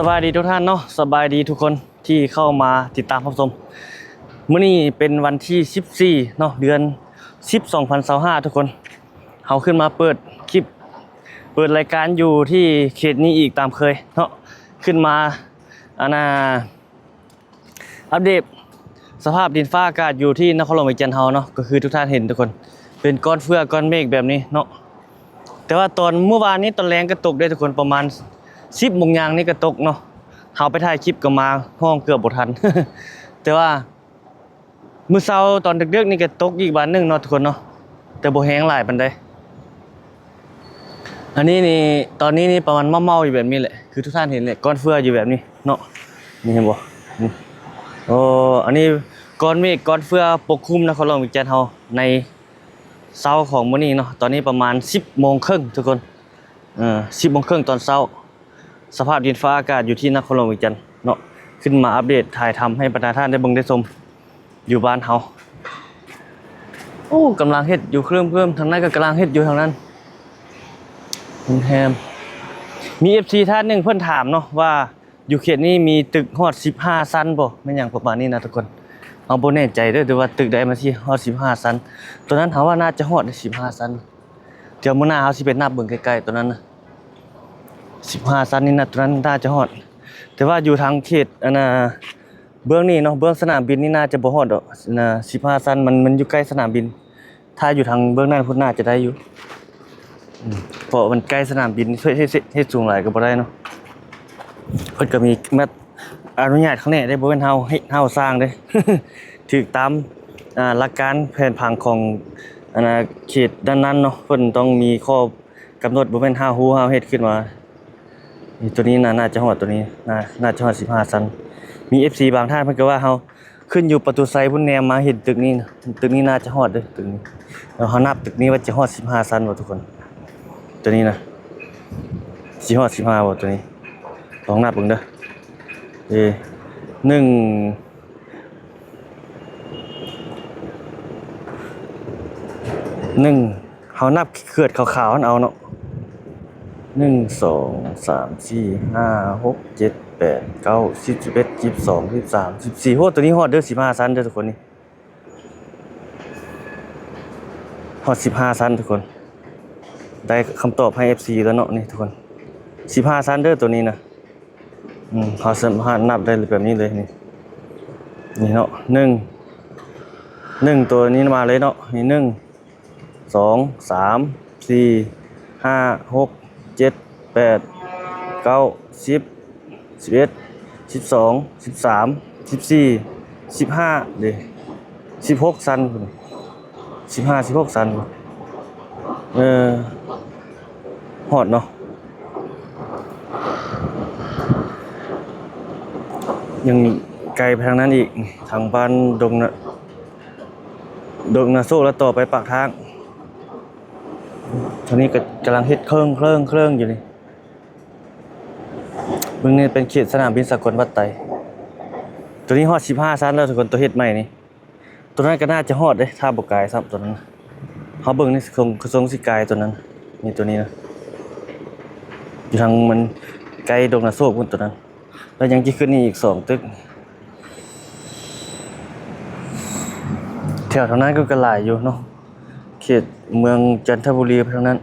ສະບາຍດີທຸກທ່ານເນາະ, ສະບາຍດີທຸກຄົນທີ່ເຂົ້າມາຕິດຕາມຮັບຊົມ. ມື້ນີ້ເປັນວັນທີສິບສີ່ເນາະ ເດືອນສິບ ສອງພັນຊາວຫ້າ ທຸກຄົນ. ເຮົາຂຶ້ນມາເປີດຄລິບ ເປີດລາຍການຢູ່ທີ່ເຂດນີ້ອີກຕາມເຄີຍເນາະ, ຂຶ້ນມາ ອັນນ່າ ອັບເດດສະພາບດິນຟ້າອາກາດຢູ່ທີ່ນະຄອນຫຼວງວຽງຈັນເຮົາເນາະ, ກໍຄືທຸກທ່ານເຫັນທຸກຄົນ ເປັນກ້ອນເຟືອກ້ອນເມກແບບນີ້ເນາະ. ແຕ່ວ່າຕອນມື້ວານນີ້ຕອນແລງກໍຕົກເດ້ທຸກຄົນ, ປະມານສິບໂມງຍາມນີ້ກໍຕົກເນາະ. ເຮົາໄປຖ່າຍຄລິບກໍມາຮ້ອງເກືອບບໍ່ທັນ ແຕ່ວ່າ ມື້ເຊົ້າຕອນດຶກໆນີ້ກໍຕົກອີກບາດໜຶ່ງເນາະທຸກຄົນເນາະ, ແຕ່ບໍ່ແຮງຫຼາຍປານໃດ. ອັນນີ້ນີ້ ຕອນນີ້ນີ້ປະມານເມົາໆຢູ່ແບບນີ້ແຫຼະ, ຄືທຸກທ່ານເຫັນແຫຼະ, ກ້ອນເຟືອຢູ່ແບບນີ້ເນາະ. ນີ້ເຫັນບໍ່? ນີ້ ໂອ້ ອັນນີ້ກ້ອນເມກກ້ອນເຟືອປົກຄຸມນະຄອນຫຼວງວຽງຈັນເຮົາໃນເຊົ້າຂອງມື້ນີ້ເນາະ. ຕອນນີ້ປະມານສິບໂມງເຄິ່ງທຸກຄົນ, ເອີ ສິບໂມງເຄິ່ງຕອນເຊົ້າ. ສະພາບດິນຟ້າອາກາດຢູ່ທີ່ນະຄອນຫຼວງວຽງຈັນເນາະ, ຂຶ້ນມາອັບເດດຖ່າຍທຳໃຫ້ບັນດາທ່ານໄດ້ເບິ່ງໄດ້ຊົມຢູ່ບ້ານເຮົາ. ໂອ້ ກຳລັງເຮັດຢູ່ເຄິ່ມໆ, ທາງນັ້ນກໍກຳລັງເຮັດຢູ່ທາງນັ້ນ. ໂຮງແຮມ ມີເອັຟຊີທ່ານໜຶ່ງເພິ່ນຖາມເນາະວ່າ ຢູ່ເຂດນີ້ມີຕຶກຮອດສິບຫ້າຊັ້ນບໍ່ ແມ່ນຫຍັງປະມານນີ້ນະທຸກຄົນ. ເຮົາບໍ່ແນ່ໃຈເດີ້ ແຕ່ວ່າຕຶກໃດມັນຊິຮອດສິບຫ້າຊັ້ນ. ຕົວນັ້ນເຮົາວ່າໜ້າຈະຮອດສິບຫ້າຊັ້ນ. ດຽວມື້ໜ້າເຮົາຊິໄປນັບເບິ່ງໃກ້ໆຕົວນັ້ນນະ, ສິບຫ້າຊັ້ນນີ້ນະ ຕົວນັ້ນໜ້າຈະຮອດ. ແຕ່ວ່າຢູ່ທາງເຂດ ອັນນ່າ ເບື້ອງນີ້ເນາະ, ເບື້ອງສະໜາມບິນນີ້ໜ້າຈະບໍ່ຮອດດອກນະ ສິບຫ້າຊັ້ນ, ມັນ ມັນຢູ່ໃກ້ສະໜາມບິນ. ຖ້າຢູ່ທາງເບື້ອງນັ້ນພຸ້ນໜ້າຈະໄດ້ຢູ່ ອືມ ເພາະມັນໃກ້ສະໜາມບິນ, ເຮັດ ເຮັດ ເຮັດສູງຫຼາຍກໍບໍ່ໄດ້ເນາະ. ເພິ່ນກໍມີມາອະນຸຍາດຂ້າງແນ່ເດ້, ບໍ່ແມ່ນເຮົາເຮັດ ເຮົາສ້າງເດ້. ຖືກຕາມ ອ່າ ຫຼັກການແຜນຜັງຂອງ ອັນນ່າ ເຂດນັ້ນໆເນາະ, ເພິ່ນຕ້ອງມີຂໍ້ກຳນົດ, ບໍ່ແມ່ນເຮົາຮູ້ເຮົາເຮັດຂຶ້ນມາ. ນີ້ ຕົວນີ້ນະ ໜ້າຈະຮອດ, ຕົວນີ້ໜ້າ ໜ້າຈະຮອດສິບຫ້າຊັ້ນ. ມີເອັຟຊີບາງທ່ານເພິ່ນກໍວ່າເຮົາ ຂຶ້ນຢູ່ປະຕູໄຊພຸ້ນ, ແນມມາເຫັນຕຶກນີ້ນະ, ຕຶກນີ້ໜ້າຈະຮອດເດີ້ ຕຶກນີ້. ແລ້ວເຮົານັບຕຶກນີ້ວ່າຈະຮອດສິບຫ້າຊັ້ນບໍ່ທຸກຄົນ? ຕົວນີ້ນະ ຊິຮອດສິບຫ້າບໍ່ຕົວນີ້? ລອງນັບເບິ່ງເດີ້. ເອີ ໜຶ່ງ ໜຶ່ງ ເຮົານັບຂືດຂາວໆຫັ້ນເອົາເນາະ, ໜຶ່ງ ສອງ ສາມ ສີ່ ຫ້າ ຫົກ ເຈັດ ແປດ ເກົ້າ ສິບ ສິບເອັດ ສິບສອງ ສິບສາມ ສິບສີ່. ໂຫ ຕົວນີ້ຮອດເດີ້ ສິບຫ້າຊັ້ນເດີ້ທຸກຄົນ, ນີ້ຮອດສິບຫ້າຊັ້ນທຸກຄົນ. ໄດ້ຄຳຕອບໃຫ້ເອັຟຊີແລ້ວເນາະ ນີ້ທຸກຄົນ, ສິບຫ້າຊັ້ນເດີ້ຕົວນີ້ນະ. ອືມ ເຮົາສາມາດນັບໄດ້ແບບນີ້ເລີຍ ນີ້ ນີ້ເນາະ ໜຶ່ງ ໜຶ່ງ ຕົວນີ້ມາເລີຍເນາະ, ນີ້ ໜຶ່ງ ສອງ ສາມ ສີ່ ຫ້າ ຫົກ ເຈັດ ແປດ ເກົ້າ ສິບ ສິບເອັດ ສິບສອງ ສິບສາມ ສິບສີ່ ສິບຫ້າເດ້ ສິບຫົກຊັ້ນພຸ້ນ, ສິບຫ້າ ສິບຫົກຊັ້ນ. ເອີ ຮອດເນາະ, ຍັງໄກໄປທາງນັ້ນອີກ, ທາງບ້ານດົງນະ ດົງນາໂຊກ ແລ້ວຕໍ່ໄປປາກທາງ. ທາງນີ້ກໍກຳລັງເຮັດເຄິ່ງໆໆຢູ່ນີ້. ເບິ່ງນີ້ເປັນເຂດສະໜາມບິນສາກົນວັດໄຕ. ຕົວນີ້ຮອດສິບຫ້າຊັ້ນແລ້ວທຸກຄົນ, ຕົວເຮັດໃໝ່ນີ້. ຕົວນັ້ນກໍໜ້າຈະຮອດເດ້ ຖ້າບໍ່ກາຍຊ້ຳຕົວນັ້ນ. ເຮົາເບິ່ງໃນຂອງກະຊວງຊິກາຍຕົວນັ້ນ. ນີ້ຕົວນີ້ນະ ຢູ່ທາງມັນໃກ້ດົງນາໂຊກພຸ້ນຕົວນັ້ນ. ແລ້ວຍັງຈະຂຶ້ນນີ້ອີກສອງຕຶກ. ແຖວທາງນັ້ນກໍ ກໍຫຼາຍຢູ່ເນາະ, ເຂດເມືອງຈັນທະບູລີໄປທາງນັ້ນ.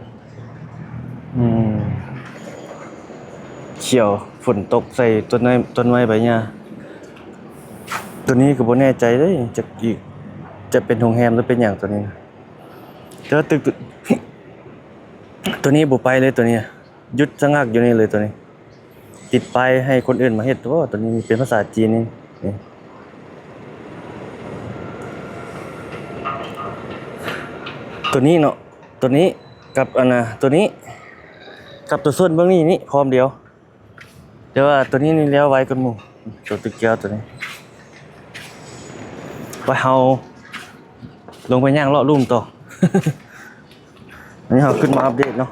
ອືມ ຂຽວ ຝົນຕົກໃສ່ຕົ້ນໄມ້ ຕົ້ນໄມ້ໃບຫຍ້າ. ຕົວນີ້ກໍບໍ່ແນ່ໃຈເດ້ ຈັກອີກ ຈະເປັນໂຮງແຮມ ຫຼື ເປັນຫຍັງຕົວນີ້ນະ. ແຕ່ວ່າຕຶກ ຕົວນີ້ບໍ່ໄປເລີຍ ຕົວນີ້ ຢຸດຊະງັກຢູ່ນີ້ເລີຍຕົວນີ້. ຕິດປ້າຍໃຫ້ຄົນອື່ນມາເຮັດຕົວະ ຕົວນີ້ເປັນພາສາຈີນນີ້. ນີ້ ຕົວນີ້ເນາະ ຕົວນີ້ກັບອັນນ່າ ຕົວນີ້ກັບຕົວສົ້ນເບື້ອງນີ້ນີ້ພ້ອມດຽວ. ແຕ່ວ່າຕົວນີ້ນີ້ແລ້ວໄວກວ່າໝູ່ ຕົວຕຶກແກ້ວຕົວນີ້. ໄປ ເຮົາລົງໄປຍ່າງເລາະລຸ່ມຕໍ່. ອັນນີ້ເຮົາຂຶ້ນມາອັບເດດເນາະ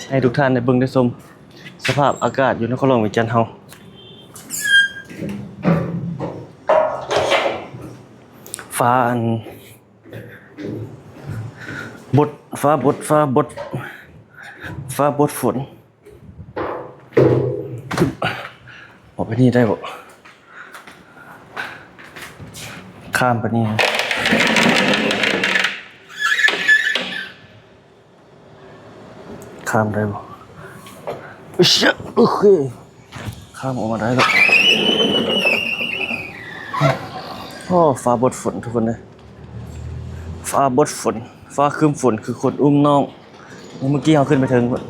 ໃຫ້ທຸກທ່ານໄດ້ເບິ່ງໄດ້ຊົມສະພາບອາກາດຢູ່ນະຄອນຫຼວງວຽງຈັນເຮົາ. ຟ້າອັນ ບົດ ຟ້າບົດ ຟ້າບົດ ຟ້າບົດຝົນ. ນີ້ໄດ້ບໍ່? ຂ້າມໄປນີ້ ຂ້າມໄດ້ບໍ່? ເຊຍ ໂອເຄ ຂ້າມອອກມາໄດ້ແລ້ວ. ໂອ້ ຟ້າບົດຝົນທຸກຄົນເອີຍ ຟ້າບົດຝົນ ຟ້າຄຶ້ມຝົນ ຄືຄົນອຸ້ມນ້ອງ. ເມື່ອກີ້ເຮົາຂຶ້ນໄປເທິງພຸ້ນ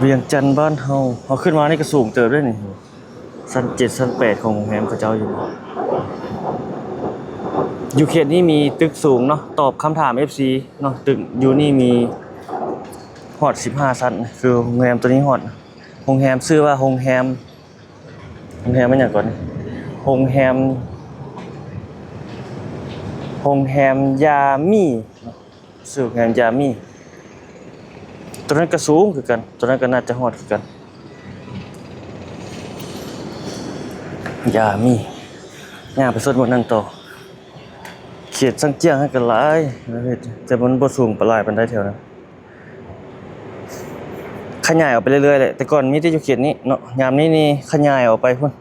ວຽງຈັນບ້ານເຮົາ. ເຮົາຂຶ້ນມານີ້ກໍສູງເຕີບເດ້ນີ້ ຊັ້ນເຈັດ ຊັ້ນແປດຂອງໂຮງແຮມເຂົາເຈົ້າຢູ່. ຢູ່ເຂດນີ້ມີຕຶກສູງເນາະ ຕອບຄຳຖາມເອັຟຊີເນາະ. ຕຶກຢູ່ນີ້ມີຮອດສິບຫ້າຊັ້ນ ຄືໂຮງແຮມໂຕນີ້ຮອດ ໂຮງແຮມຊື່ວ່າໂຮງແຮມ ໂຮງແຮມແມ່ນຫຍັງກ່ອນ? ໂຮງແຮມ ໂຮງແຮມຢາມີ ຊື່ໂຮງແຮມຢາມີ. ໂຕນັ້ນກໍສູງຄືກັນ ໂຕນັ້ນກໍໜ້າຈະຮອດຄືກັນ ຢາມີ. ຍ່າງໄປໂຊນບ່ອນນັ້ນຕໍ່. ເຂດຊາງຈຽງຫັ້ນກໍຫຼາຍ ແຕ່ມັນບໍ່ສູງປານຫຼາຍປານໃດແຖວນັ້ນ. ຂະຫຍາຍອອກໄປເລື້ອຍໆແຫຼະ ແຕ່ກ່ອນມີແຕ່ຢູ່ເຂດນີ້ເນາະ ຍາມນີ້ນີ້ຂະຫຍາຍອອກໄປພຸ້ນ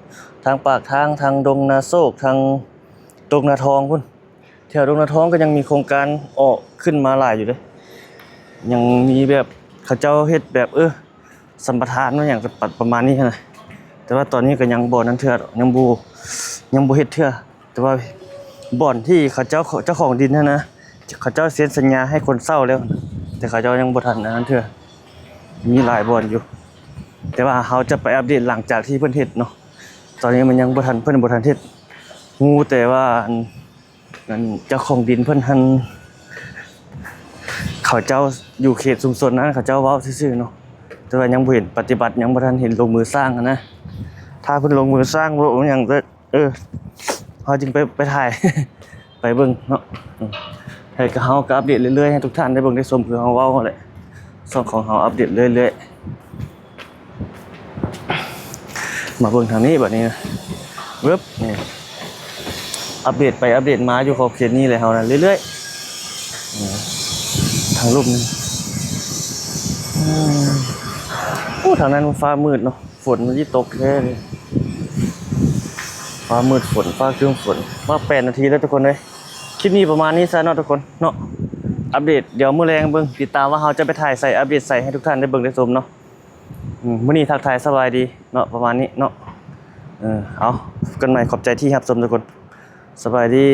ທາງປາກທາງ ທາງດົງນາໂຊກ ທາງດົງນາທອງພຸ້ນ. ແຖວດົງນາທອງກໍຍັງມີໂຄງການອອກຂຶ້ນມາຫຼາຍຢູ່ເດ້ ຍັງມີແບບເຂົາເຈົ້າເຮັດແບບ ເອີ ສຳປະທານຫຍັງປະ ປະມານນີ້ຫັ້ນນະ. ແຕ່ວ່າຕອນນີ້ກໍຍັງບໍ່ນັ້ນເທື່ອ ຍັງບໍ່ ຍັງບໍ່ເຮັດເທື່ອ. ແຕ່ວ່າບ່ອນທີ່ເຂົາເຈົ້າ ເຈົ້າຂອງດິນຫັ້ນນະ ເຂົາເຈົ້າເຊັນສັນຍາໃຫ້ຄົນເຊົ່າແລ້ວ ແຕ່ເຂົາເຈົ້າຍັງບໍ່ທັນອັນນັ້ນເທື່ອ ມີຫຼາຍບ່ອນຢູ່. ແຕ່ວ່າເຮົາຈະໄປອັບເດດຫຼັງຈາກທີ່ເພິ່ນເຮັດເນາະ ຕອນນີ້ມັນຍັງບໍ່ທັນ ເພິ່ນບໍ່ທັນເຮັດ. ຮູ້ແຕ່ວ່າອັນ ອັນເຈົ້າຂອງດິນເພິ່ນຫັ້ນ ເຂົາເຈົ້າຢູ່ເຂດຊຸມຊົນນັ້ນ ເຂົາເຈົ້າເວົ້າຊື່ໆເນາະ ແຕ່ວ່າຍັງບໍ່ເຫັນປະຕິບັດ ຍັງບໍ່ທັນເຫັນລົງມືສ້າງຫັ້ນນະ. ຖ້າເພິ່ນລົງມືສ້າງບໍ່ຫຍັງ ເອີ ເຮົາຈຶ່ງໄປ ໄປຖ່າຍ ໄປເບິ່ງເນາະ. ໃຫ້ ກໍເຮົາກໍອັບເດດເລື້ອຍໆ ໃຫ້ທຸກທ່ານໄດ້ເບິ່ງໄດ້ຊົມ ຄືເຮົາເວົ້າຫັ້ນແຫຼະ ຊ່ອງຂອງເຮົາອັບເດດເລື້ອຍໆ. ມາເບິ່ງທາງນີ້ບັດນີ້ນະ ວຶບ ນີ້ ອັບເດດໄປອັບເດດມາຢູ່ຂອບເຂດນີ້ແຫຼະເຮົານະ ເລື້ອຍໆ. ນີ້ ທາງລຸ່ມນີ້ ອືມ ໂອ້ ທາງນັ້ນຟ້າມືດເນາະ ຝົນມັນຊິຕົກແທ້ນີ້ ຟ້າມືດຝົນ ຟ້າຄຶ້ມຝົນ. ມາແປດນາທີແລ້ວທຸກຄົນເອີຍ. ຄລິບນີ້ປະມານນີ້ຊະເນາະທຸກຄົນເນາະ ອັບເດດ ດຽວມື້ແລງເບິ່ງ ຕິດຕາມວ່າເຮົາຈະໄປຖ່າຍໃສ ອັບເດດໃສໃຫ້ທຸກທ່ານໄດ້ເບິ່ງໄດ້ຊົມເນາະ. ອືມ ມື້ນີ້ທັກທາຍສະບາຍດີເນາະ ປະມານນີ້ເນາະ. ເອີ ເອົາ ພົບກັນໃໝ່ ຂອບໃຈທີ່ຮັບຊົມທຸກຄົນ ສະບາຍດີ.